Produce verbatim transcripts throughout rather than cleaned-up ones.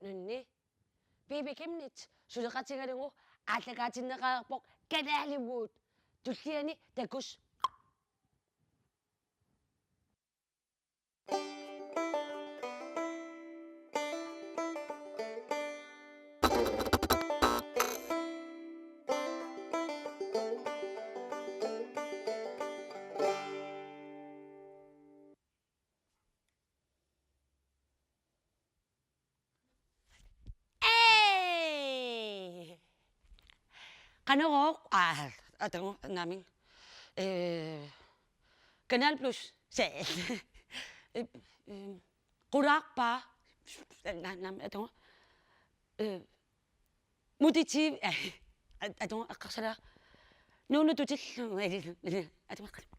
Nunni. Bibi Chemnitz suleqatigalugu aallakaatinneqareerpoq kalaalivugut. Tulliani takuss. Ee! Qanorooq, aa, atagu, naamik. Ee, Canal Plus. Se-, ee, ee, qulaarpaa. Na-, naamik, atagu. Ee, Muditi-, ee, at-, atagu, eqqarsalaa. Nuunu tutillu, ee, atagu, eqqar-.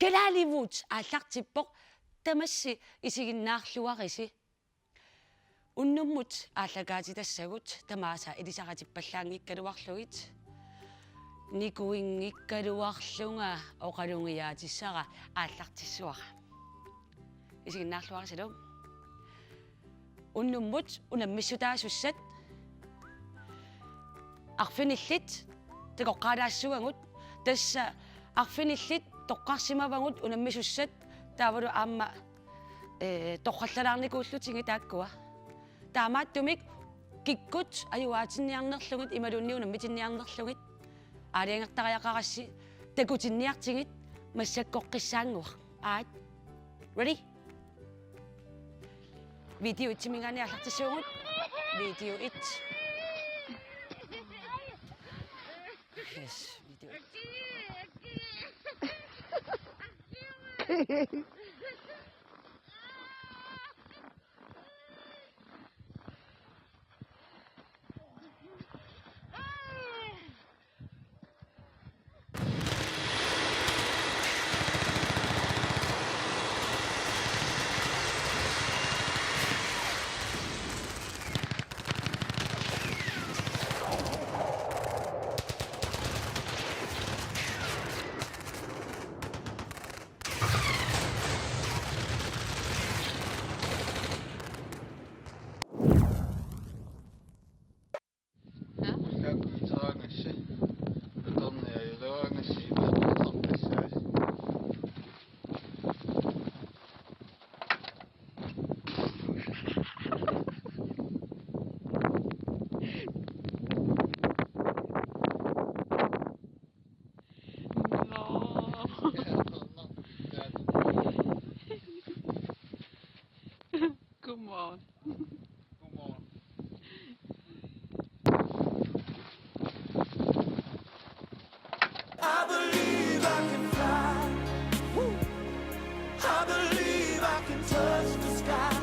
Kalaalivugut aallartippoq, tamassi isiginnaarluarisi. Unnummut aallakaatitassagut tamaasa ilisariaqarpallaanngikkaluarlugit, nikuinngikkaluarlunga oqalugiaatissara aallartissavara. Isiginnaarluarisilu. Unnummut unammissutaasussat arfinillit takoqqaalaassavagut, tassa arfinillit toqqarsimavagut unammisussat, taavalu aamma, ee, torrallalaarnikuullutigit taakkua. Taamaattumik kikkut ajugaatinniarnerlugit imaluunniit unammitinniarnerlugit aalajangertariaqarassi takutinniartigit massakkoqqissaannguaq. Aat. Ready? Video et-iminngaanniit aallartissavugut. Video et. Yes, video et. Come on. I believe I can fly. Woo. I believe I can touch the sky.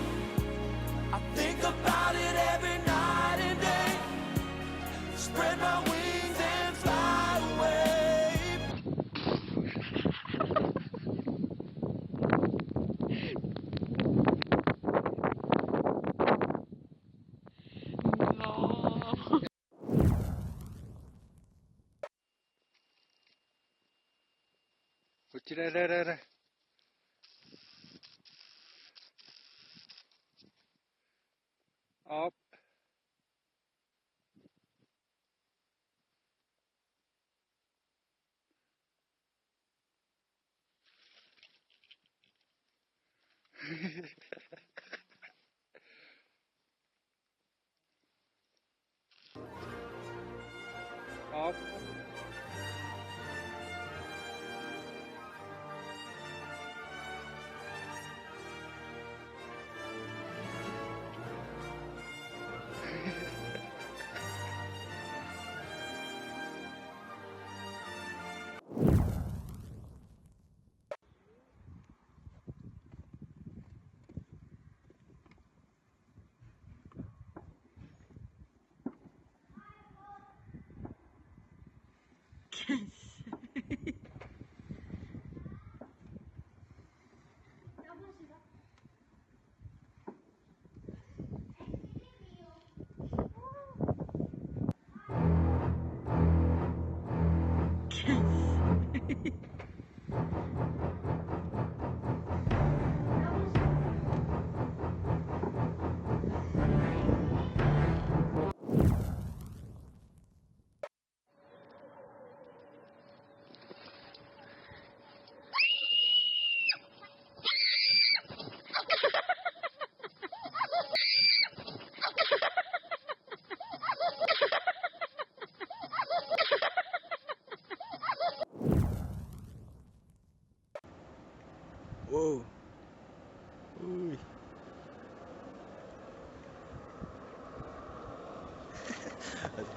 I think about it every night and day. Spread my wings and fly away. Op. Op.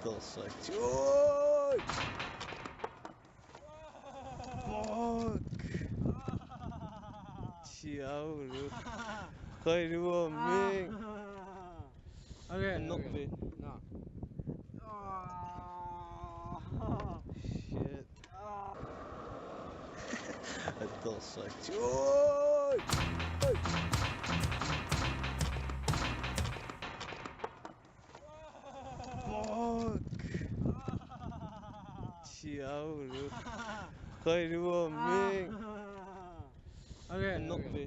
Torsak. Oj! Fuck! Diablo. Qailuammi. Okay, okay. Nå. Shit. Torsak. Oj! Fuck! Diablo. Qailuammi. Okay, okay.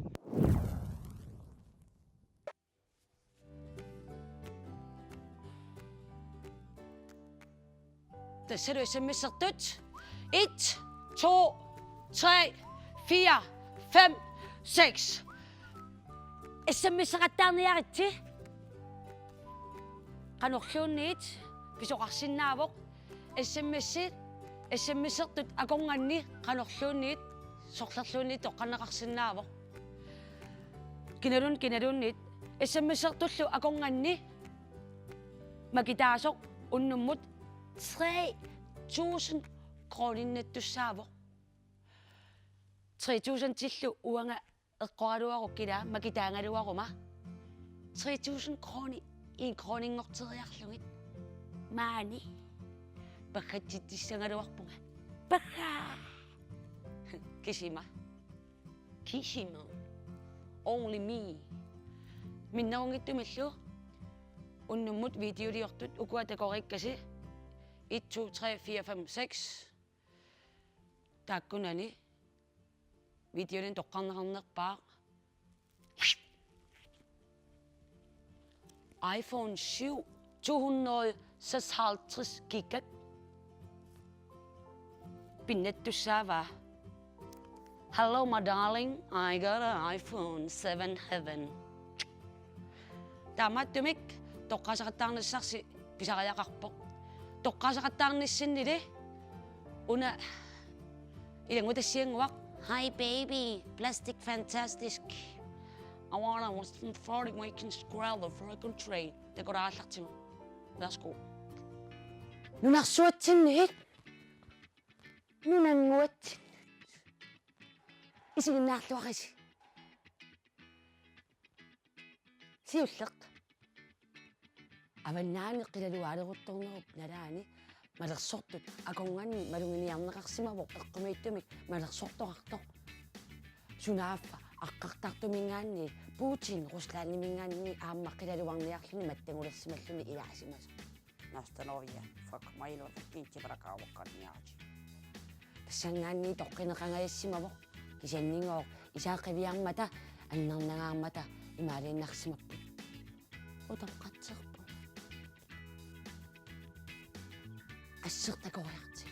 Tassalu S M S-ertut. Et, to, tre, fire, fem, seks. S M S-eqattaarniaritsi. Qanorluunniit pisoqarsinnaavoq. S M S-i, S M S-ertut akornanni qanorluunniit sorlerluunniit toqqarneqarsinnaavoq. Kinaluun-, kinaluunniit S M S-ertullu akornanni makitaasoq unnummut tre tusind koruuniinnattussaavoq. Tre tusindillu uanga eqqoraluarukku ila makitaagaluaruma. Tre tusind koruunit en koruuninngorteriarlugit. Maani. Paggatsitsissagaluarpunga. Pagga! Kisima. Kisima. Only me. Minnerunngitsumillu unnummut videoliortut ukua takoriikkasi. Et, to, tre, fire, fem, seks. Taakkunani videolinnut toqqarneqarnerpaaq iPhone syv, to hundrede seksoghalvtreds giga. Pinnattussaavaa. Hello, my darling. I got an iPhone seven Heaven. Taamaattumik toqqaaseqattaarnissarsi pisariaqarpoq. Toqqaaseqattaarnissinnili una ilanngutassiannguaq. Hi baby, plastic fantastic. I want a forty waking scroll of record trade. Takulaarallartigu. Værsgo. Nunarsuatsinniit. Nunannguatsinniit. Isiginnaarluarisi. Siulleq. Avannaani qilaluaaleruttornerup nalaani malersortut akornanni maluginiarneqarsimavoq eqqumiittumik malersortoqartoq. Sunaaffa aqqartartuminngaanniit Putin Ruslandiminngaanniit aamma qilaluarniarluni mattangulersimalluni ilaasimasoq. Nostalgia, fuck, mailortakkiit tiparakaavakkaanniaruti. Tassanngaanniit toqqineqangajassimavoq, kisiannigooq isaa qiviarmata, annernangaarmata, imaaliinnarsimapput. Utoqqatserpunga. Assertakoriartigu.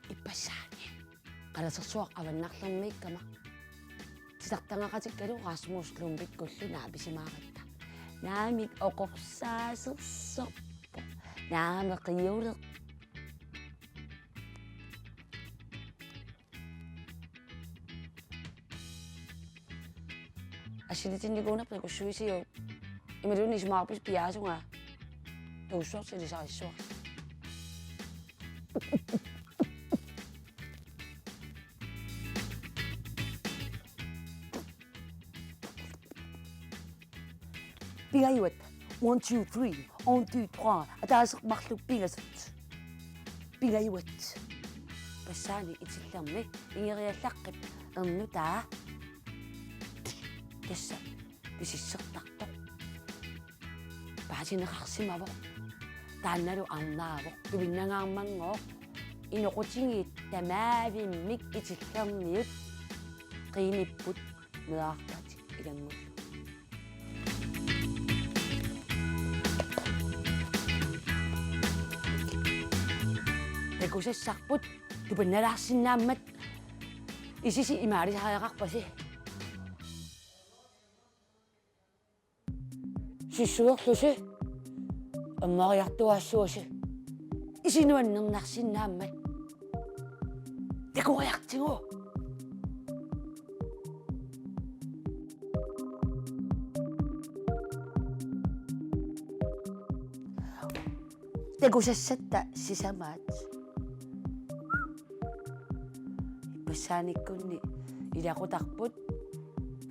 Ippassaani. Qalasersuaq avannarlermiikkama. Titartagaqatikkalu Rasmus Lundbækkullu naapisimaaratta. Naamik oqorsaasersorpoq. Naamik qiuleq. Assilitinnikuunerput takussuisiuk? Imaluunniit isumaqarpusi piaasunga. Takussuarsi ilisarissavara. Pingajuat. One, two, three. Un, deux, trois. Ataaseq marluk pingasut. Pingajuat. Passaani itillermi ingeriallaqqip ernutaa. Tassa pisissertartoq. Paasineqarsimavoq. Taannalu arnaavoq. Tupinnangaarmanngooq. Inoqutigiit tamaavimmik itillermiut qiinipput meerarpatik ilanngullugu. Takusassarput tupinnalaarsinnaammat isisi imaalisariaqarpasi. Sissuerlusi. Ammariartuaassuasi. Isi nuannernarsinnaammat. Takoriartigu. Takusassatta sisamaat. Ippassaaniikkunni ilaqutarput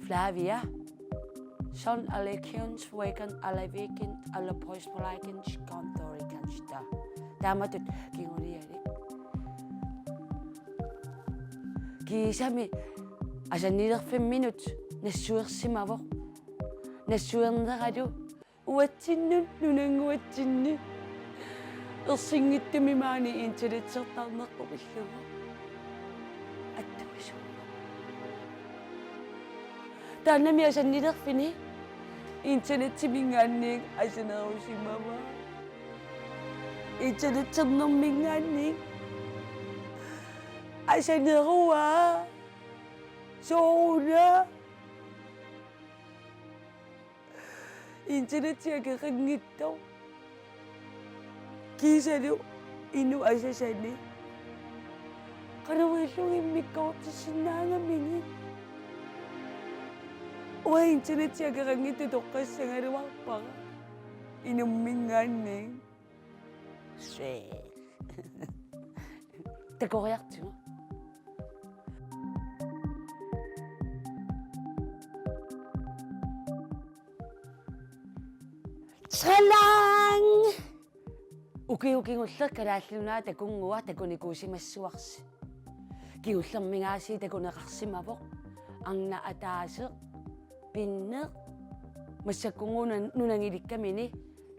Flavia. Son alle Kyuns, Waken, alle Weekend, alle Poismolaiken, Skontorikansta. Taamatut kingulialik. Kiisami asannilerfimminut nassuersimavoq. Nassuerneralu uatsinnut nunannguatsinni ersinngitsumi maani internetsertarneq pillugu. Attuisu. Taannami asannilerfini internetsiminngaanniit asanerusimavaa. Internetsernerminngaanniit asaneruaa. Sooruna. Internetsi akeqanngitsoq. Kiisalu inuk asasani. Qanoq ilillugu immikkoortissinnaagamiuk. Uanga internetsi akeqanngitsoq toqqassagaluarpara. Inumminngaanniit. Sweet. Takoriartigu. Tsalang! Ukiut kingulliit Kalaallit Nunaat takunngua takunikuusimassavarsi. Kingullermik aasiit takuneqarsimavoq. Arnaq ataaseq, pinneq, massakkunngooq nunangilikkamini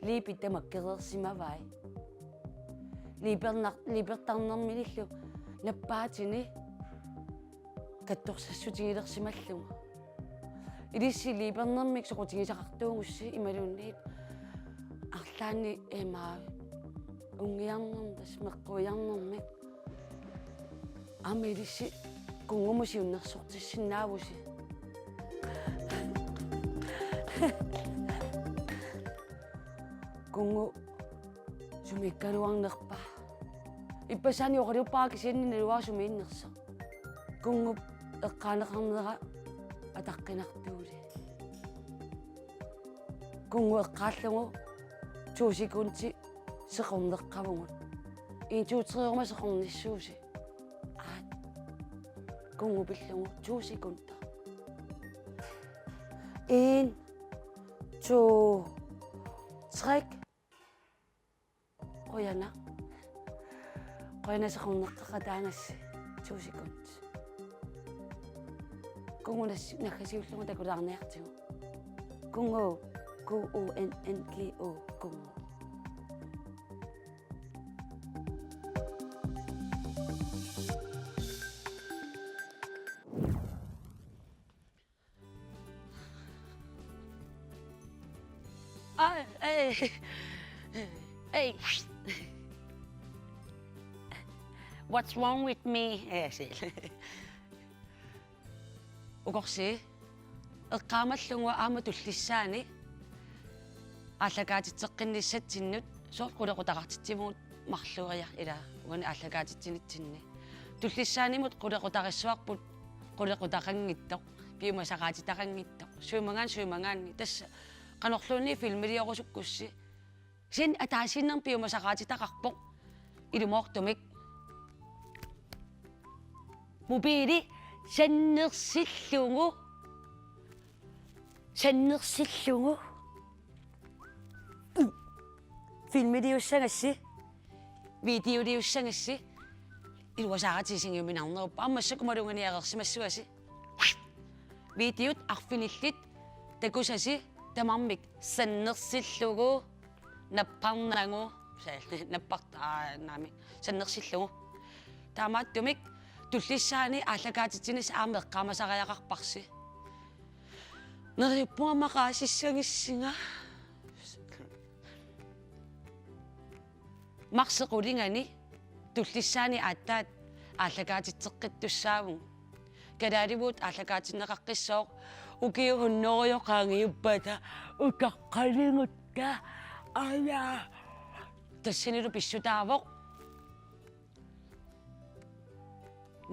liipit tamakkereersimavai. Liipernar-, liipertarnerminillu nappaatini kattorsassutigilersimallugu. Ilissi liipernermik soqutigisaqartuugussi imaluunniit arlaannik ima unngiarnermik, tassa meqquiarnermik. Aamma ilissi Kunngumut siunnersortissinnaavusi. Kunngu sumiikkaluarnerpa? Ippassaani oqaluppara kisianni naluara sumiinnersoq. Kunngup eqqaaneqarnera ataqqinartuuli. Kunngu eqqaallugu to sekundi seqorneqqavugut. En, to, tre-ruma seqornissuusi. Aat. Kunngu pillugu to sekunder. En, to, tre. Qujanaq. Qujanaq seqorneqqaqataagassi. To sekund. Kunngu nas-, naggasiullugu takulaarniartigu. Kunngu, Q U N N G U, Kunngu. Ah, hey. Hey. What's wrong with me? Eh, si-, ukorsi, eqqaamallugu aamma tullissaani aallakaatitseqqinnissatsinnut soorlu qulequtaqartitsivugut marluuria ila uani aallakaatitsinitsinni. Tullissaanimut qulequtarissavarput qulequtaqanngitsoq, piumasaqaatitaqanngitsoq, suumagaanni suumagaanni, tassa qanorluunniit filmiliorusukkussi. Kisianni ataasiinnarmik piumasaqaatitaqarpoq ilumoortumik. Mobili sannersillugu. Sannersillugu. Filmiliussagassi. Videoliussagassi. Iluasaaratik isigiuminarnerupput. Aamma massakkut malunnarniareersimassavasi. Videot arfinillit takusasi tamarmik sannersillugu. Napparnagu. Nappart-, aa, naamik. Sannersillugu. Taamaattumik tullissaani aallakaatitsinissaq aamma eqqaamasariaqarparsi. Neriuppunga maqaasissagissinga. Marsip qulinganni tullissaani aatsaat aallakaatitseqqittussaavugut. Kalaaliuvoq aallakaatinneqaqqissooq ukiut hunnorujut qaangiuppata utaqqaligutta. Aja. Tassanilu pissutaavoq.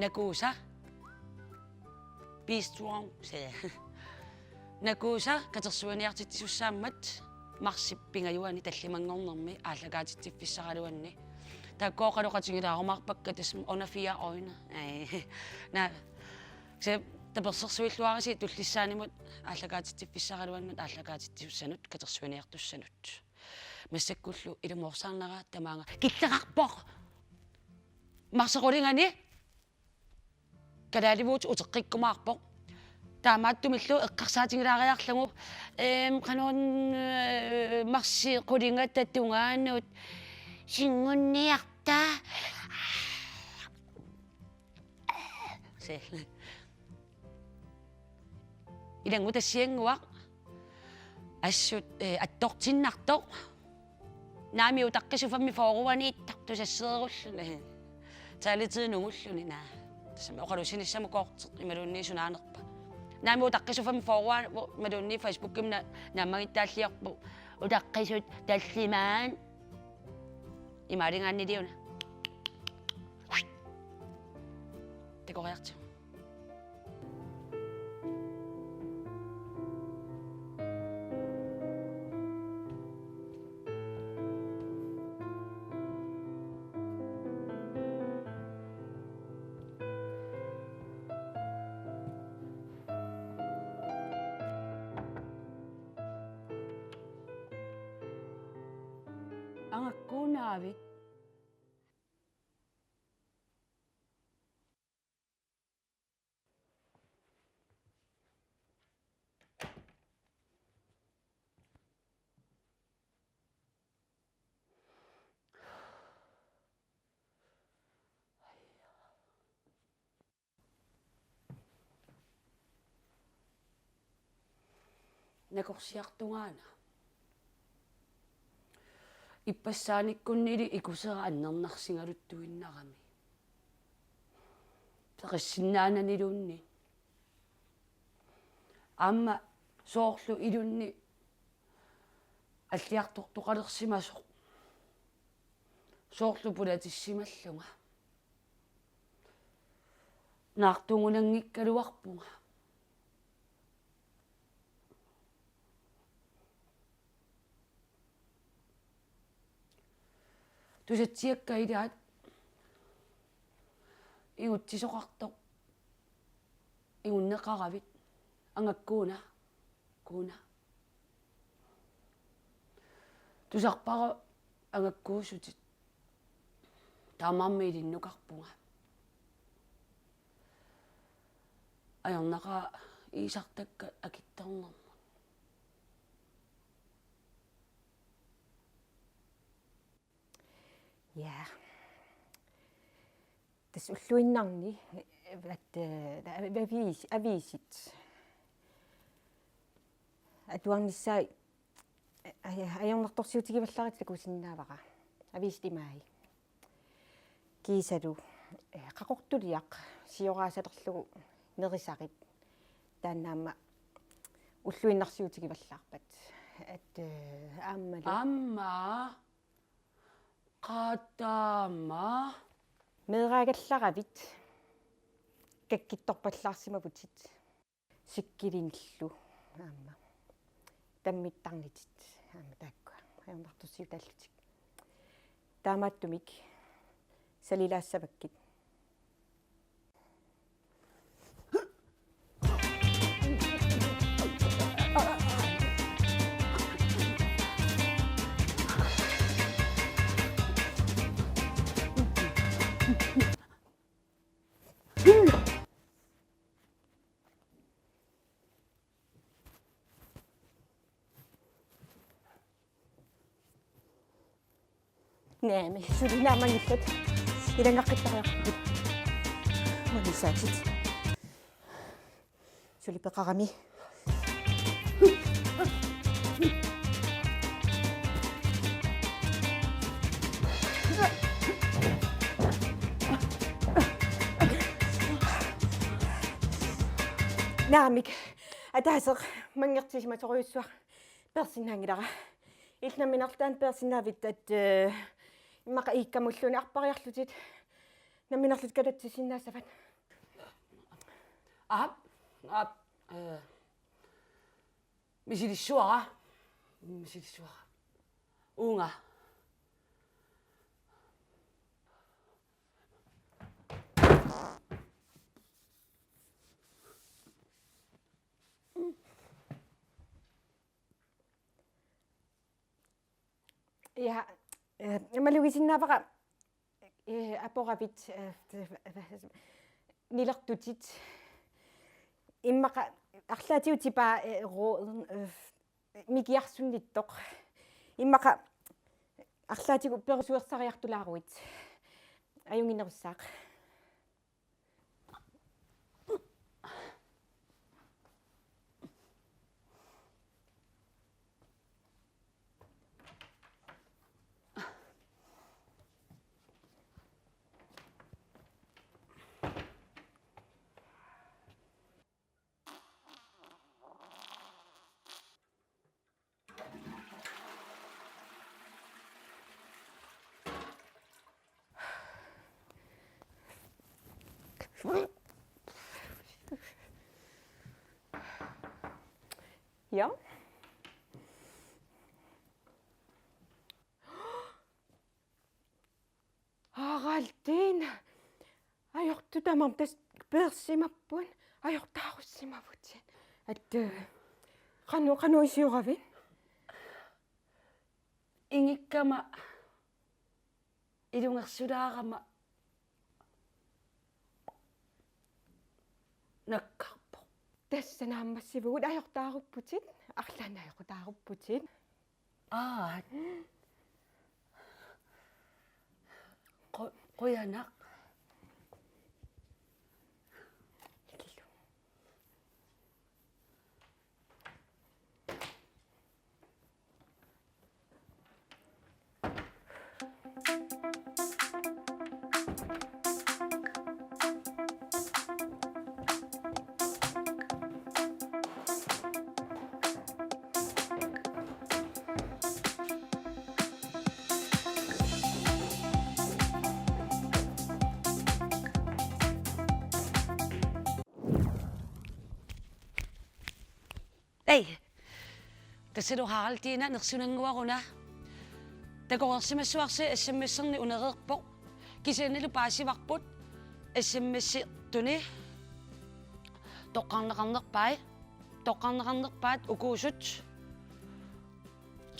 Nakuusa. Be strong, sagde jeg. Nakuusa katersuiniartitsisussaammat marsip pingajuani tallimanngornermi aallakaatitsiffissaraluanni. Taakku oqaloqatigilaarumaarpakka tassami under fire øjne. Aj. Naa, se tapersersuilluarisi tullissaanimut aallakaatitsiffissaraluannut aallakaatitsisussanut katersuiniartussanut. Massakkullu ilumoorsaarnera tamaanga killeqarpoq. Marsi qulingani kalaalivuut uteqqikkumaarpoq. Taamaattumillu eqqarsaatigilaariarlugu, eem, qanoq, ee, marsi qulingata tungaanut singunniarta. Se. Ilanngutassiannguaq. Assut, ee, attortinnartoq. Naamik utaqqisut femogfyrreaniittartut sasseerulluni. Taletid nungulluni naa. Tassami oqalussinissamut korteq imaluunniit sunaanerpa. Naamik utaqqisut femogfyrre imaluunniit Facebookimi na-, naammagittaalliorput utaqqisut tallimaat. Imaaligaanniliuna. Takoriartigu. Angakkuunaavit? Nakorsiartungaana. Ippassaanikkunilu ikusera annernarsigaluttuinnarami. Peqissinnaananiluunniit. Aamma soorlu ilunni alliartortoqalersimasoq. Soorlu pulatissimallunga. Naartugunanngikkaluarpunga. Tusatsiakka ilaat igutsisoqartoq igunneqaravit angakkuuna. Kuuna. Tusarpara angakkuusutit. Taamaammat ilinnukarpunga. Ajornaqaaq iisartakka akitsornermut. Ja. Tassa ulluinnarni, at, øh, aviis-, aviisit atuarnissaat aj-, ajornartorsiutigivallaarlutik takusinnaavara. Aviisit imaai. Kiisalu, øh, Qaqortuliaq sioraasalerlugu nerisarit. Taanna aamma ulluinnarsiutigivallaarpat. At, øh, aammalu. Aamma. Qaataama. Meeraagallaravit kakkittorpallaarsimavutit. Sikkilinillu aamma. Tammittarnitit aamma taakkua. Ajornartorsiutaallutik. Taamaattumik salilaassavakkit. Naamik, suli naammanngillat. Ilanngaqqittarput. Manisaatit. Suli peqarami. Naamik, ataaseq manngertisimasorujussuaq. Peersinnaanngilara. Illit nammineerlutit peersinnaavit, at, øh, immaqa iikkamulluunniit arpariarlutit nammineerlutit kalatsissinnaassavat. Aap, aap, eh, misilissuara. Misilissuara. Uunga. Ja, eh, malugisinnaavara, eh, aporavit, eh, nilertutit. Immaqa arlaatigut tipaa, eh, ro-, eh, mikiarsunnittoq. Immaqa arlaatigut perusuersariartulaaruit. Ajunnginnerussaaq. Ja. Haraldin. Ajortut tamarmik tassa peersimapput. Ajortaarussimavutit. Aatsaat. Qanoq, qanoq isioravit? Ingikkama ilungersulaarama nakkarpoq. Tassa naammassivugut, ajortaarupputit, arlaannik ajoqutaarupputit. Aa. Qu-, qujanaq. Ei. Tassalu Haraldina nersunannguaruna. Takoreersimassuarsi S M S-erni unereerpoq. Kisiannilu paasivarput S M S-ituni. Toqqarneqarnerpai. Toqqarneqarnerpaat ukuusut.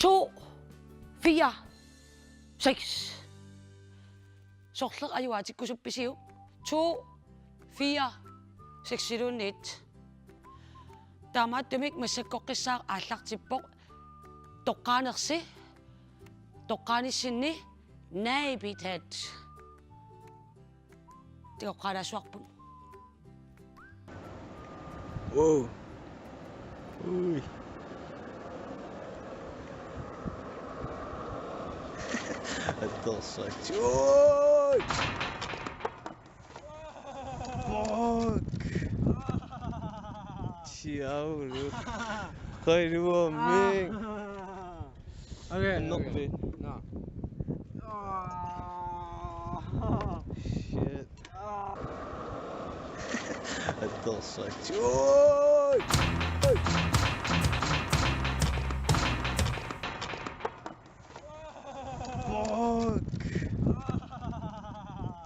To, fire, seks. Sorleq ajuaatikkusuppisiuk? To, fire, seksiluunniit. Taamaattumik massakkoqqissaaq aallartippoq. Toqqaanersi, toqqaanissinni naapitaat. Tigoqqaalaassuarput. Wow. Ui. Attorsaat. Ui. Fuck. Siaulu. Qailuammi. Okay, annerpi. Okay. No. Shit. Attorsaat. Oi! Fuck.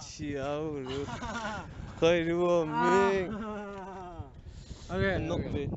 Siaulu. Qailuammi. Okay, annerpi. Okay.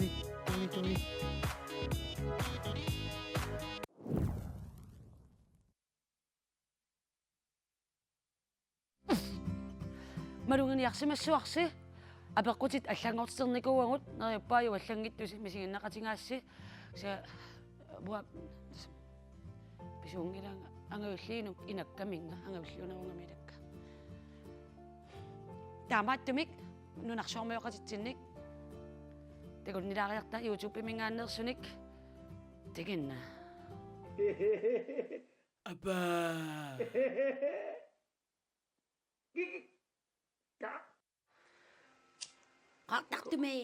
Tui, tui, tui. Maluginiarsimassuarsi, apeqqutit allanngortiternikuuagut, neriuppunga allanngittusi misiginneqatigaassi. Sa-, uanga pisuunngilanga angajulliinut inakkaminnga, angajulliunerugami ilakka. Taamaattumik nunarsuarmioqatitsinnik takunnilaariarta YouTube-iminngaanneersunik. Takanna. Apa. Qartartumi.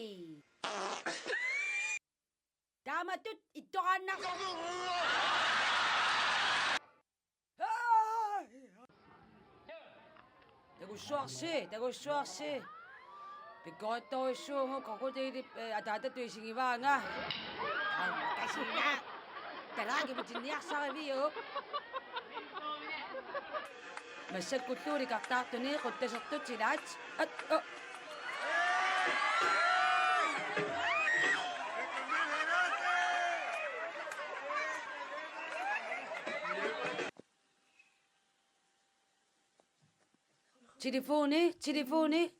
Taamatut ittoraannar. Takussuarsi, takussuarsi. Pikkorittorujussuuvoq krokodillip, eh, ataatatut isigivaanga. Aamma kasina. Talagimutinniarsariviuk. Massakkulluunniit qartartuni quttasertut ilaat. At, oh. Telefoni, telefoni.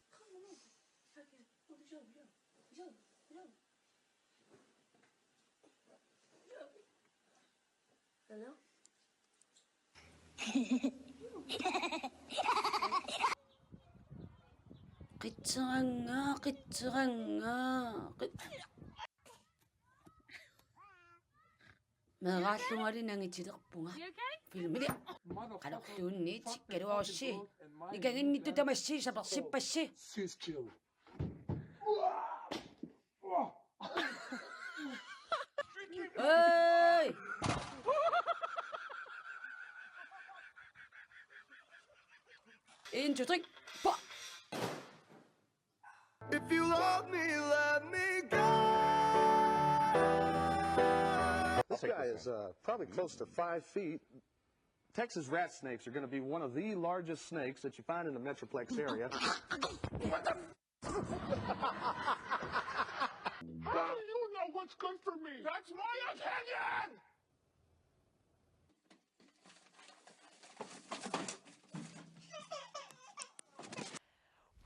Hello? Qitserangaa, qitserangaa, qit-, meeraallungali nangitilerpunga. Filmili. Qanorluunniit, kaluarsi. Nikanginnittut tamassi sapersippassi. Hey! En, to, tre. Pah! If you love me, let me go. This guy is uh, probably close to five feet. Texas rat snakes are going to be one of the largest snakes that you find in the Metroplex area. How do you know what's good for me? That's my opinion!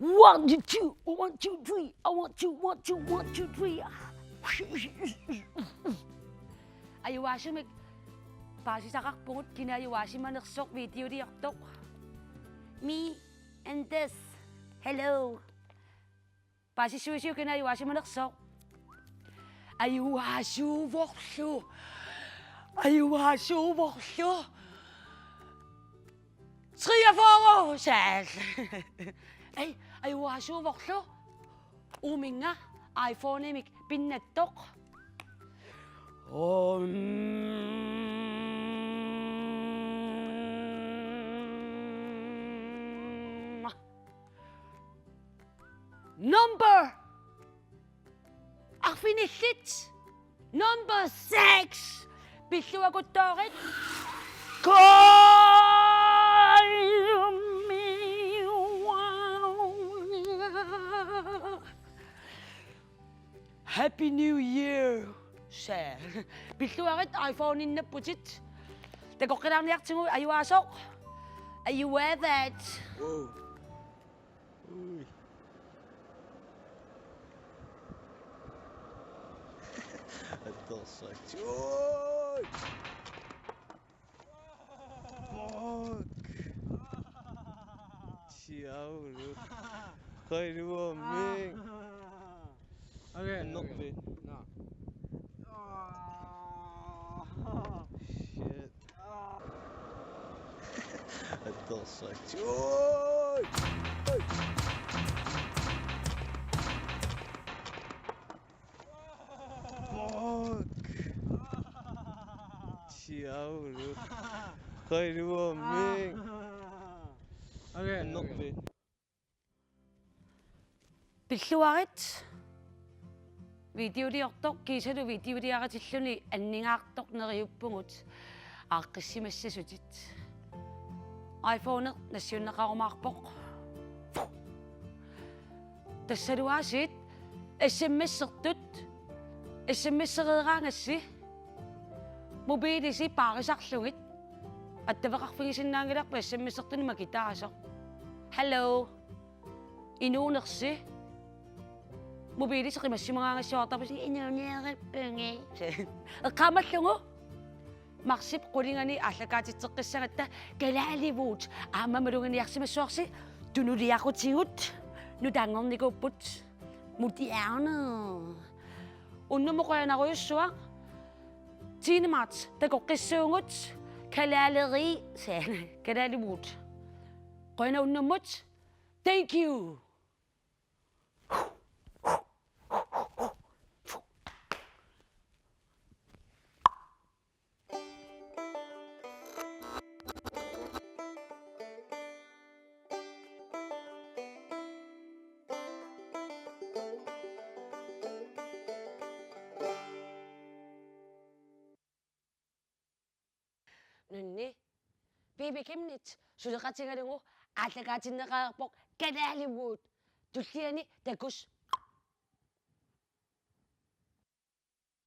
One, two, two, one, two, three. I want you, want you, want you, three. Ajuaasumik paasisaqarpugut kina ajuaasimanersoq videoliortoq. Me and this. Hello. Paasissuisiuk kina ajuaasimanersoq? Ajuaasuuvorlu. Ajuaasuuvorlu. Treogfyrre, sal. Ei, ajuaasuuvorlu. Uuminnga iPhoneimik pinnattoq. Om. Number. Arfinillit. Number six. Pilluakuttoorit. Call me. Happy New Year. Sal. Pilluarit iPhoneinnapputit. Takoqqilaarniartigu ajuaasoq. Ajuaavat. Whoa. Ui. Atorsak. Ui. Fuck. Siaulu. Qailuamik. Okay. Not okay. Bad. No. Shit. Atorsak. Ui! Fuck. Siaulu. Qailuamik. Okay. Not bad. Pilluarit. Videoliortoq kiisalu videoliaritilluni anningaartoq neriuppugut aaqqissimassasutit. iPhone nassiunneqarumaarpoq. Tassaluaasiit S M S-ertut, S M S-ereeraangassi, mobiilisi paarisarlugit, attaveqarfigisinnaanngilarput S M S-ertuni makitaasoq. Hello. Inuunersi. Mobiilisi qimassimagaangassi oortarpusi inuuneerippugut. Eqqaamallugu. Marsip qulingani aallakaatitseqqissagatta kalaalivugut aamma maluginiarsimassuarsi tunuliaqutigut nutaanngornikuupput. Mutiaana. Unnummut qujanarujussuaq. Tiineq marts takoqqissuugut kalaaleri sal kalaalivugut. Qujanaq unnummut. Thank you. Nunni. Bibi Kimnit suleqatigalugu aallakaatinneqareerpoq kalaalivugut. Tulliani takuss